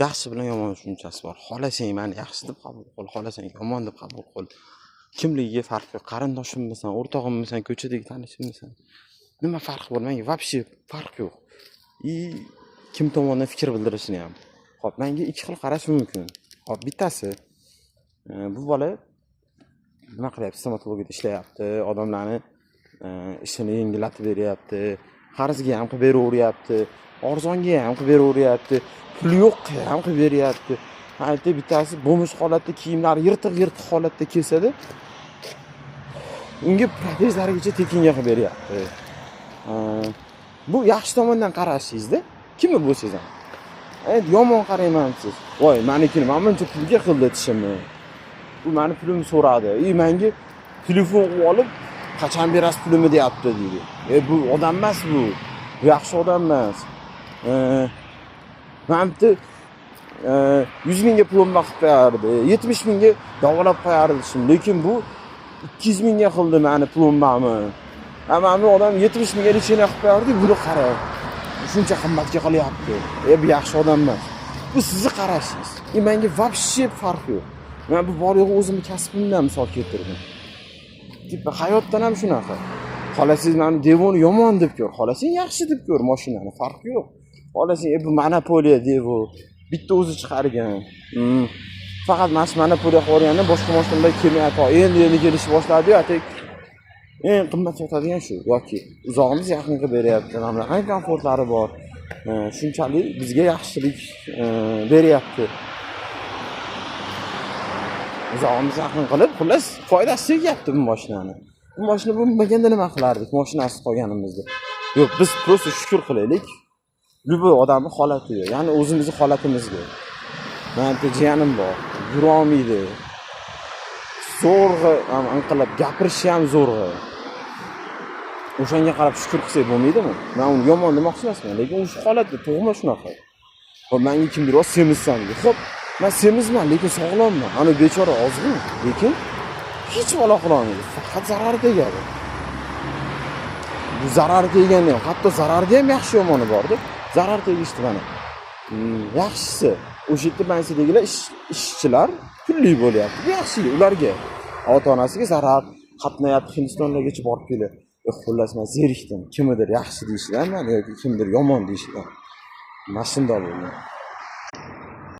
Yaxshi bilan yomon tushunchasi bor. Xohlasang mani yaxshi deb qabul qil, xohlasang yomon deb qabul qil. Kimligiga farqi yo'q. Qarindoshimmisan, o'rtog'immisan, ko'chadagi tanishimmisan. Nima farqi bor? Menga вообще farq yo'q. И kim tomonidan fikr bildirishini ham. Xo'p, menga ikki xil qarash mumkin. Xo'p, bittasi bu bola nima qilyapti? Stomatologiyada ishlayapti, odamlarni ishini yengillatib beryapti, qarzga ham qilib beraveryapti, arzonga ham qilib beraveryapti, puli yo'qqa ham qilib beryapti. Aytdi, bittasi бомж holatda, kiyimlari yirtiq yirtiq holatda kelsada, unga protezlarigacha tekinga qilib beryapti. Bu yaxshi tomondan qarashingizda, kimni bo'lsangiz ham. Endi yomon qarayman siz. Voy, manikini mana buncha pulga qildi tishimni. Bu mani pulimni so'radi. И menga telefon qilib olib, qachon berasiz pulimni deyapti deydi. E, bu odam emas bu. Bu yaxshi odam emas. Mana bitta 100 mingga plomba qilib qo'yardi, 70 mingga davolab qo'yardi tishimni. Lekin bu 200 mingga qildi mani plombamni. Ha, mana bu odam 70 mingga лечение qilib qo'yardi, buni qara. Shuncha qimmatga qilyapti. E, bu yaxshi odam emas. Bu sizni qarashingiz. E, menga вообще farq yo'q. Men bu bor yo'g'i o'zimni kasbimdan misol keltirdim. Типа hayotdan ham shunaqa. Xohlasangiz mani Devoni yomon deb ko'r, xohlasang yaxshi deb ko'r mashinani, farqi yo'q. Xohlasang, e, bu monopoliya Devo. Bitta o'zi chiqargan. Faqat mana shu monopoliya qilib yuborganda boshqa mashinalar kelmayapti. Endi endi kelishni boshladi-yu, atak eng qimmat sotadigan shu yoki uzog'imiz yaqin qilib beryapti. Mana bunaqa komfortlari bor. Shunchalik bizga yaxshilik beryapti. Uzog'imiz yaqin qilib, xullas, foydasi tegyapti bu mashinani. Bu mashina bo'lmaganda nima qilardik mashinasiz qolganimizda? Yo'q, biz просто shukur qilaylik. Любой odamni holatiga, ya'ni o'zimizni holatimizga. Mani bitta jiyanim bor, yurolmaydi. Zo'rg'a inqillab gapirishi ham zo'rg'a. O'shanga qarab shukur qilsak bo'lmaydimi? Men uni yomon demoqchi emasman, lekin u shu holatda tug'ma shunaqa. Xo'p, menga kimdir "Voy, semizsan" deydi. Xo'p, men semizman, lekin sog'lomman. Ana bechora ozg'in, lekin hech balo qilolmaydi. Faqat zarari tegadi. Bu zarar teganda ham, hatto zararda ham yaxshi yomoni borda. Zarar tegishdi mana. Yaxshisi o'sha yerda bankdagilar ishchilar pulli bo'lyapti. Bu yaxshi ularga. Ota-onasiga zarar, qatnayapti, Hindistonlargacha borib kelyapti. E, xullas, men zerikdim. Kimnidir yaxshi deyishidan man yoki kimdir yomon deyishidan. Mana shundoq bo'lgan.